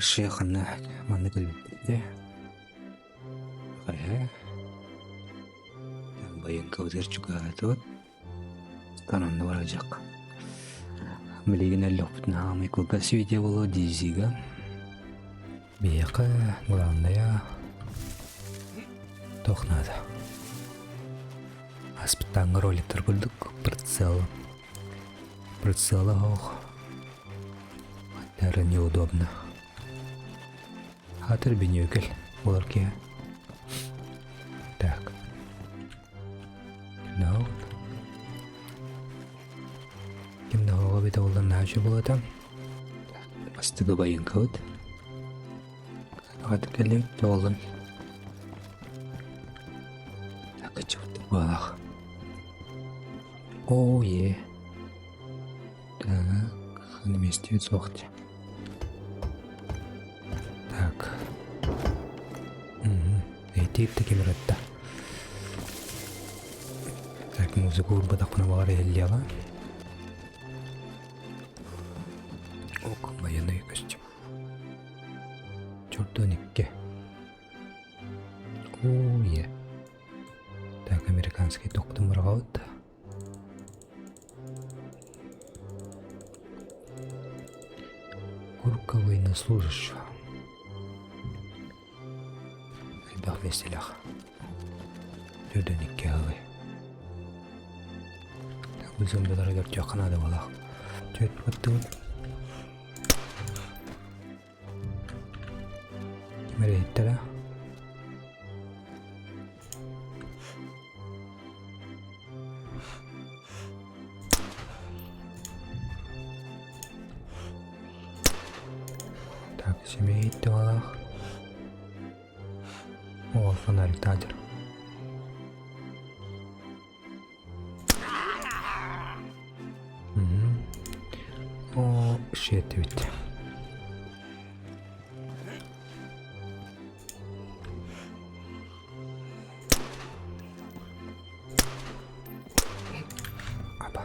Дальше ханна манна кэлбиппит Хайа Байыҥкабытыгар чугаһаатыбыт. Онно барыдьах. Билигин өллөхпүтүнэ хаамай кылгас видео буолуо DZ-га. Биһиэхэ главное туох наада. Аспыттааҥҥы роликтар курдук прицел. Прицела оһох. Наверное, неудобно. Хатыр бинокль болар киһи. Так. No. Ким да оҕо бит олдан наачы булата. Бастыгы байыҥкабыт. Хатыр кэллибит тоҕоллон. Акычыбыт буолах. О, е. Так, на месте суох Так. Эти таким ратта. Так, музыку урбатахпына баҕар иһиллиэҕэ. Ок, военный костюм. Чордон икки. О, е. Так, американский токтум быраҕабыт. Курка военнослужащего. Элбэх миэстэлээх. Төрдөн икки аҕай. Бу зомбилары көрдүөххэ наада буолаах. Түөрт баттыбыт. Ким эрэ иһиттэрэ. Так, семей туһалаах. О, фонарик таадыр. О, shit эбит. Апа.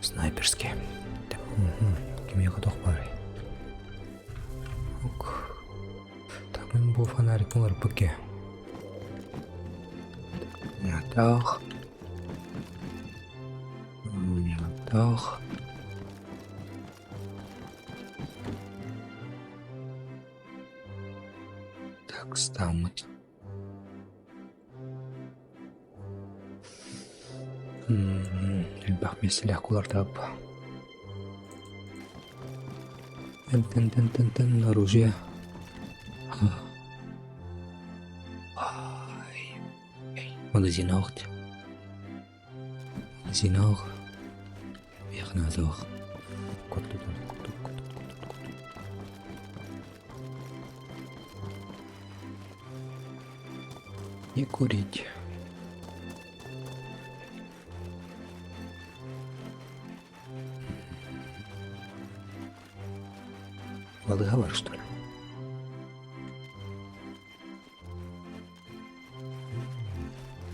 Снайперский. Кимиэхэ туох баарый? Ок. Так, мин бу фонарикпын уларыппыкке. Таах. Таах. Так, ставмыт. Элбэх миэстэлээх кулартаап. Тын-тын-тын-тын оружие. Ай. Магазинах. Магазинах. Яхназох. Не курить. Балыыһа бар что ли?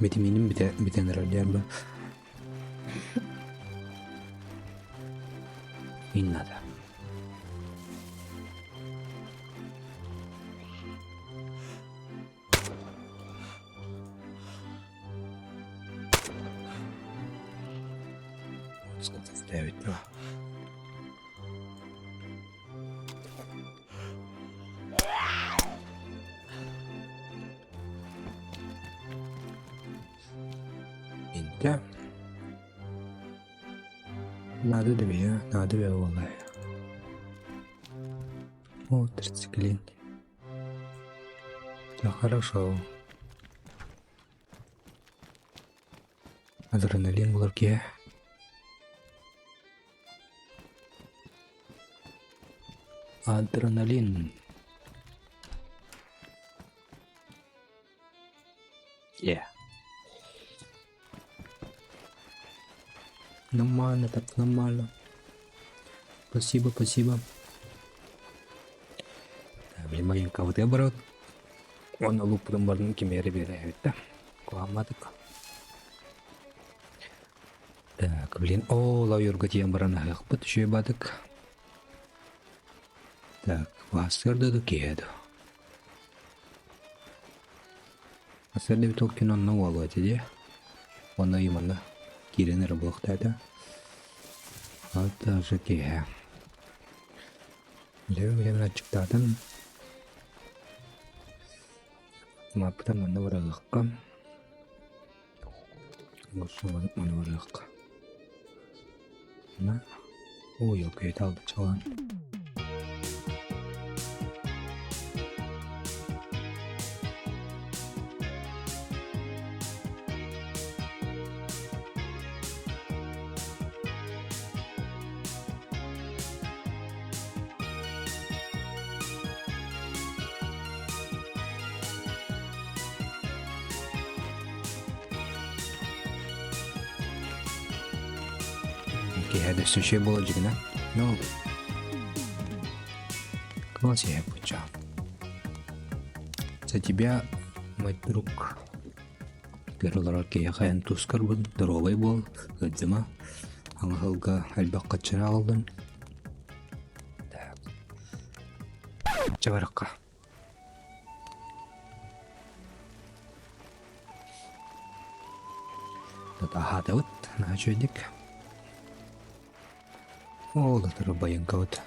Витаминим бүтэн эрэр диэн Не надо. Ставить два. Интэ. Надо две, надо две буоллай. О, трициклин. Да хорошо. Адреналин булар киһи. Адреналин. Yeah. Нормально так, нормально. Спасибо, спасибо. Блин, маленько вот оборот. Он луппутун барын кимиэри биэрээбит да. Куһамматык. Так, блин, оо, лайорга тиийэн баран аһыахпыт, үчүгэй баатык. Так, сарсыарда да киэһэ да. Сарсыарда эбит ол күн онно уолуо этэ дии. Уонна ыйым онно киирэн эрэ буолуохтаата. А даже киэһэ. Дьэ, билигин аччыктаатым. Мааппытын манна барыахха. Маны барыахха. На. Ой, окей, албычалаан. Киэһэ да өссө үчүгэй буола дьигинэ. Ну, класс я пуча. За тебя, мой друг. Көрөлөрөр киһиэхэ эн тускарбын, доруобай буол, ыалдьыма. Аҥаһылга элбэх хаччыра аҕаллын. Так. Чабарыкка. Аһаатыбыт, наһаа үчүгэйдик. Ол да турар байыҥкабыт.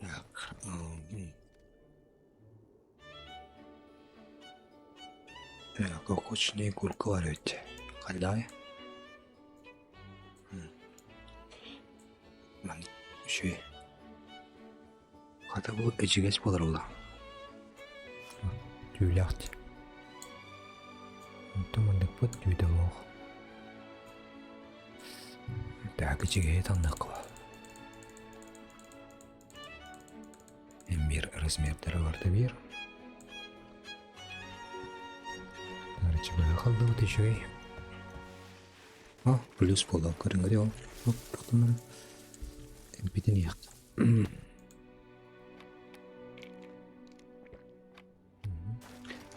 Так, Так, охотничий курка эбит. Хайдааҕый? Маннык үчүгэй. Хата бу ичигэс буолар буолла. Түүлээх дии. Онтон манныкпыт түүтэ суох. Так ичигэһи таҥныахха. Биир размердара барда биир. Арчыбыга халдыбыт үчүгэй. О, плюс буолан көрүҥҥэ ол. Оп, тохтонор. Эмпитин иэх.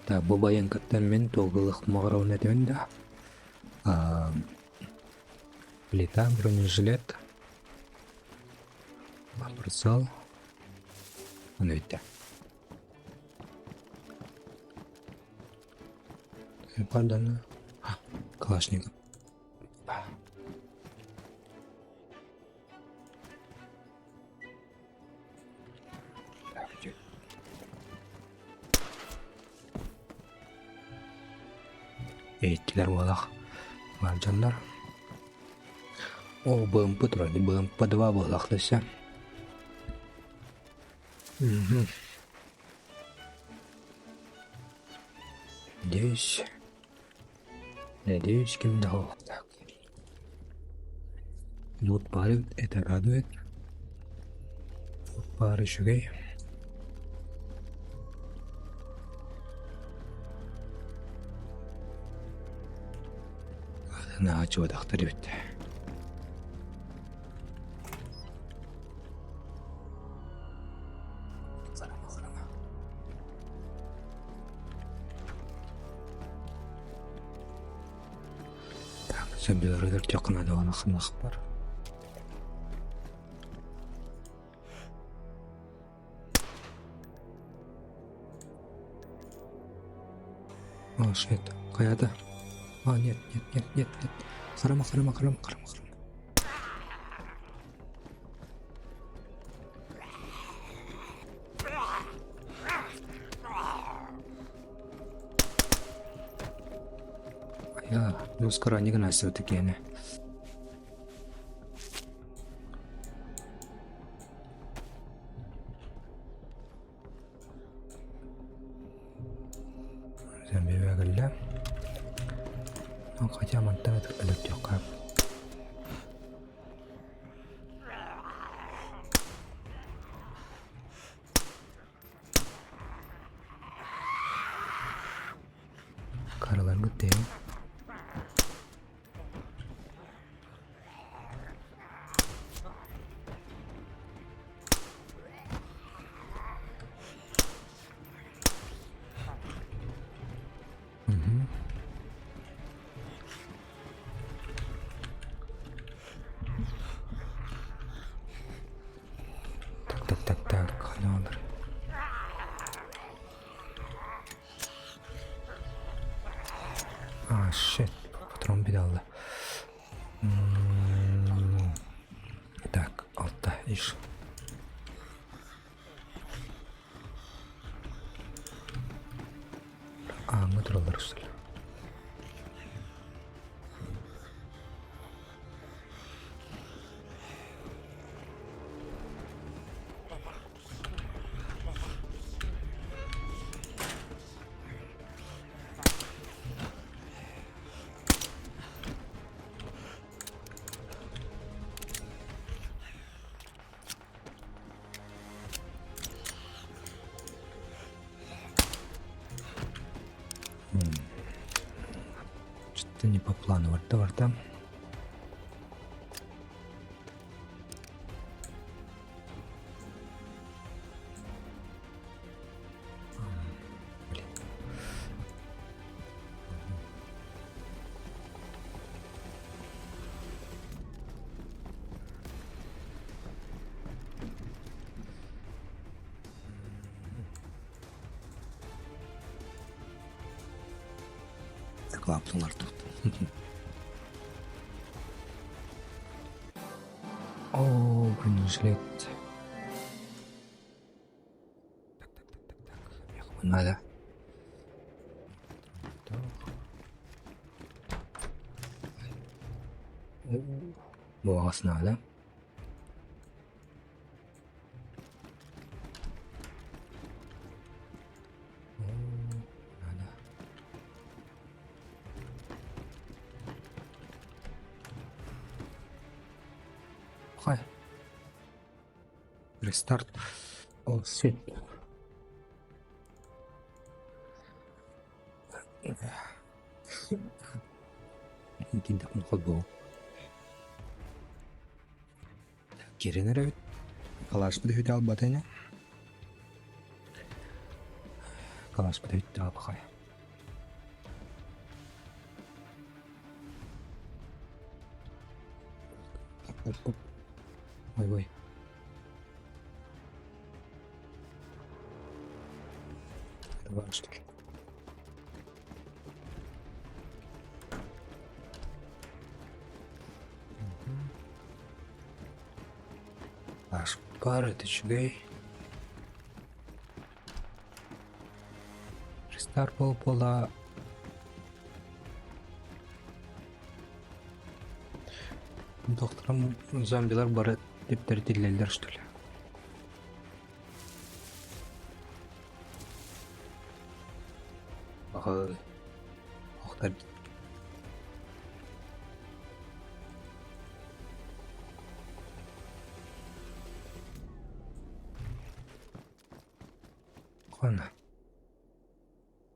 Так, бу байаҥкаттан мин туолгылых маҕарабын этибин да. Плита, бронежилет, прицел. Аны бүттэ. Пардон. Калашников. Иһиттилэр буолах баар дьоннор. Ол БМП турар, БМП-2 буоллах дэсэ. Надеюсь, надеюсь, ким да Так. Лут баар это радует. Баар үчүгэй. Наһаа чуодахтар эбит. Так, сөбүлэригэр төххүнэ ханахпар. О, shit. Хайата? А, нет, нет, нет, нет, нет. Харама, харама, харама, харама, харама. Я, ну скоро не гына все-таки. Бэбэгэллэ. Хотя мантан өлөрдөххө. Караларгыт дээ. Ханалар. А, shit. Патрон педалла. Так, алта иш. Ааҥҥа тураллар үстэлэр. Что-то не по плану барда барда. Блин. Клапнулар тут. О, бронежилет. Так, так, так, так, так. Надо. Буаҕас наада. Надо. Хай. Рестарт. О, shit. Итинтэх холбоо. Кирен эрэбит. Калашпыт үһүтэ албата ини. Калашпыт үһүтэ албахай. Ой, ой. Что ли? Ашпар это үчүгэй. Рестарт буола Докторым зомбилар бары типтери тиллэллэр что ли? Аҕай, охтар Хана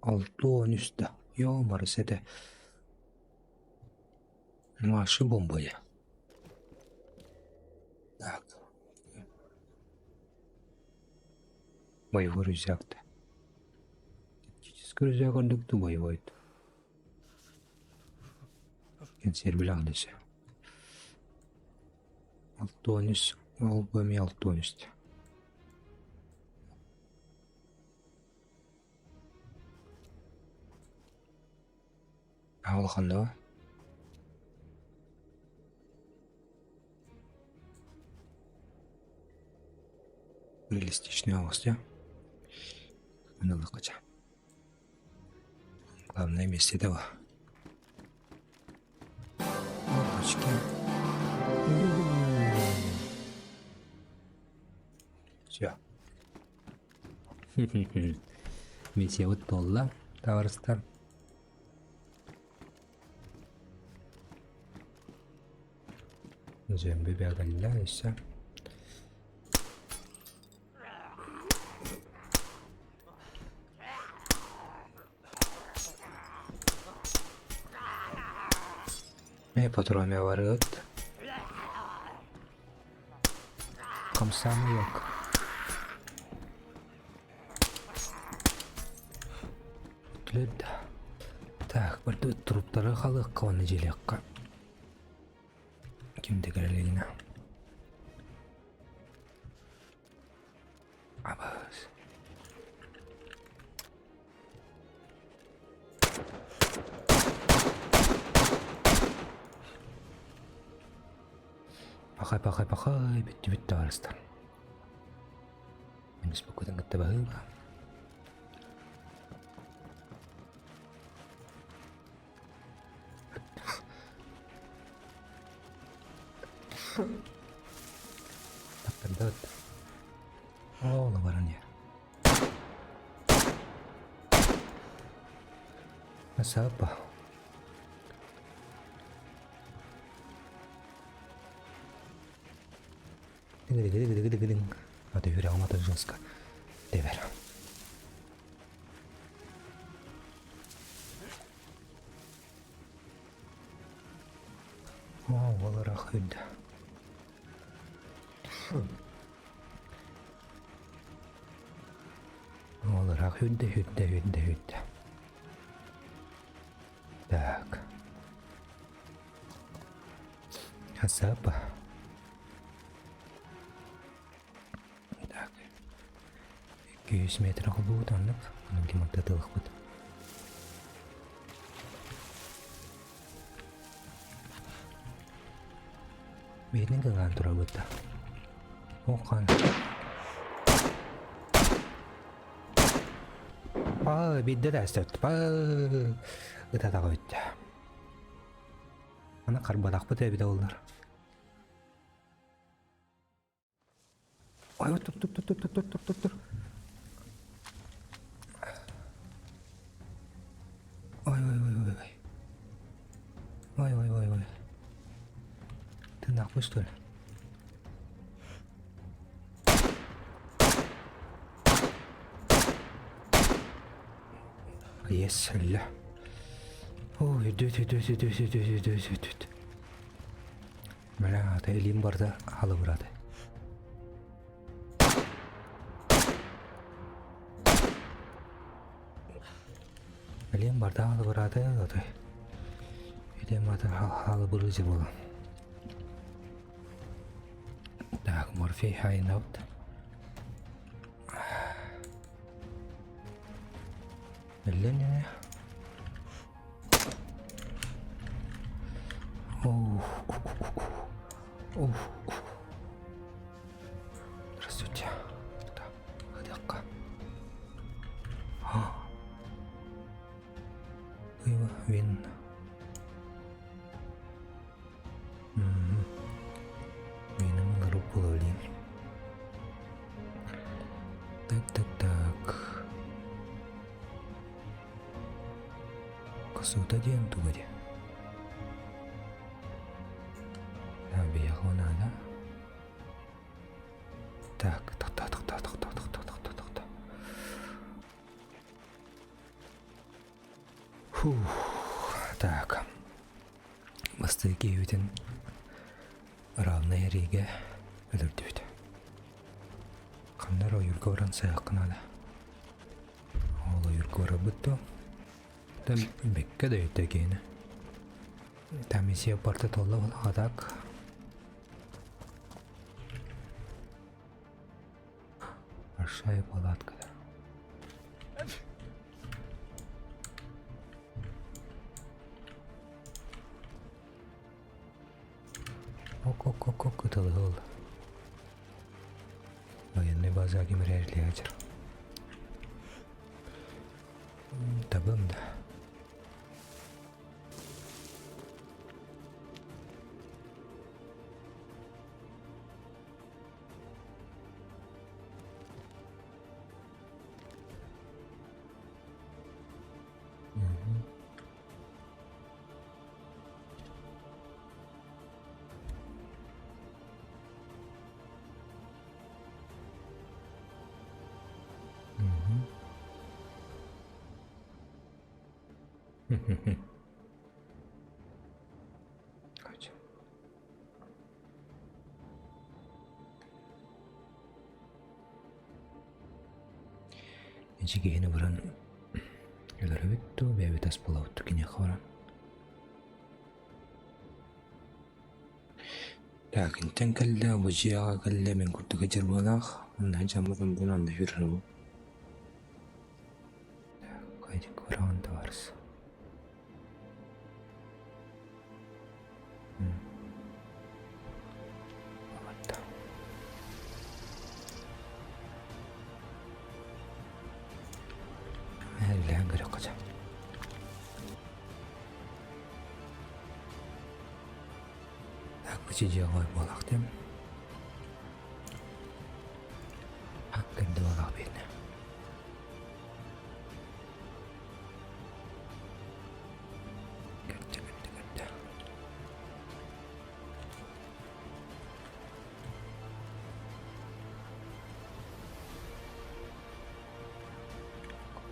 63 да, ё-марыс этэ. Маши бомбая. Так. Боевой рюкзак-то. Тактический рюкзак ордук боевой. Консервилях десе. Алтонис, ол бу эмиэ алтонис. Улахан дуо? Реалистичный оҕус дии. Ыллахха Главное миэстэтэ бу. Опачки. Все. Миссиябыт туолла, табаарыстар. Зомби бэгэллэ өссө. Ипподроме барыт. Хамсаама yok. Так, барды труптары халыкка уонна дьиэлиэххэ. Ким да кэлэ илигинэ. Абаас. Пахай, пахай, пахай, бүттүбүт табаарыстар. Мин успокойтан кытта баһыыба. Таптарда Ола баран иһэр. Асапа. Гыдыгыдыгыдыгыдыгыдыҥ. Аты үрэҕим ата жестко. Тэбэр. О, олорох үрдэ. Олорох үрдэ, үрдэ, үрдэ, үрдэ. Так. Хасапа. Так. 200 метр холбуут оннук. Онон киматтатылықпыт. Биһитин кыҥаан турабыт да. Охан. Па, бидде да өстөт. Па, ытатаҕа бүттэ. Аны харбатахпыт эбитэ оллар. Ой, тур, тур, тур, тур, тур, тур, тур, тур. Ой, ой, ой, ой, ой. Ой, ой, ой, ой. Ты нахуй, что ли? Yes, өллө. Ой, дүт, дүт, дүт, дүт, дүт, дүт, дүт. Бля, ата илиим барда халыбырады. Илиим барда халыбырады, отой. Илиим ата халыбырыжы буолан. Так, Морфей хайнаут. Өллөн Здравствуйте. Да, Ходяка. Вин. Вином группу ловлин. Так, так, так. Косута диэн туга диэн? Биэҕэ наада. Так, тохтоо, тохтоо, тохтоо, тохтоо, тохтоо, тохтоо. Фух, так. Бастакы киһибитин равнай эриигэ өлөрдүбүт. Ханна эрэ ойуурга баран сайыахха наада. Ол ойуурга барарбыт дуо? Там бэккэ да өйдөй киһини. Там миссия барта толла а так. Большая палатка. Ок-ок-ок-ок ытылыгыл. Военный база кимирээрлиэчер. Табым да. Короче. Эчигиһини баран өлөрөбүт дуу, бэйэбит ас булабыт дуу киниэхэ баран. Так, интэн кэллэ, бу дьиэҕэ кэллэ, мин курдук дьарбыалаах. Онно дьаммытын бун онно хүррүбүт. Так, кураан товарс. Эллээн көрөххө дьэ. Так, бу дьиэҕэ буолаахтым. Көрдө буолаах биэрнэ. Көрдө, көрдө, көрдө.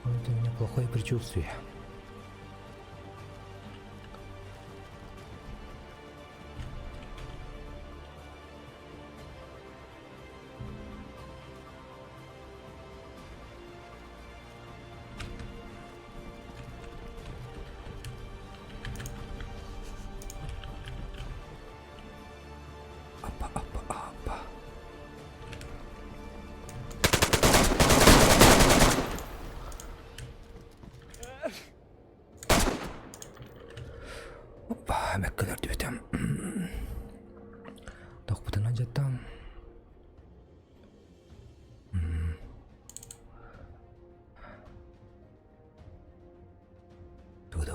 Какое-то у меня плохое предчувствие. Апа, апа, апа. Опа, бэккэлэр түбэтем. Тохпутунан дьаттам. Туда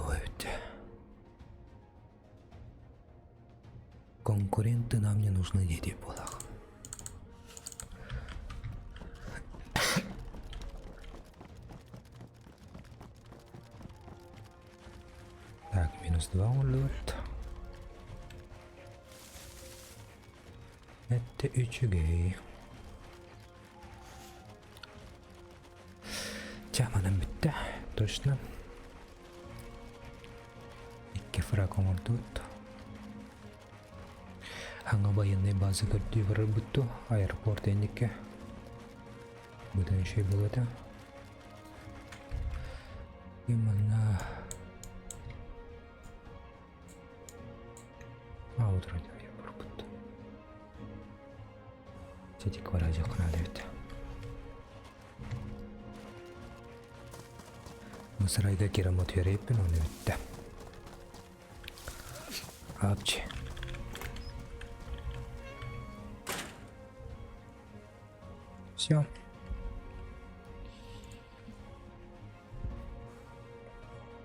Конкуренты нам не нужны, дети буолах. Так, минус 2 уллубут. Это үчүгэй. Чэ, манан бүттэ. Точно. Икки фраг оҥордубут. Аҥа военный база көрдүү барарбыт дуо? Аэропорт энникке. Быдан үчүгэй буолуо этэ. И манна А, вот вроде аэропорт. Сити кварадио эбит. Сарайга керамот үөрэйпин оны бүттэ. Апчи. Все.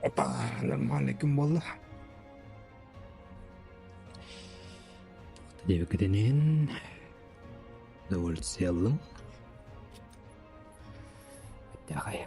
Опа, нормальный күн буолла. Диэбиккитинин удовольствие ыллым. Бэртээхэй.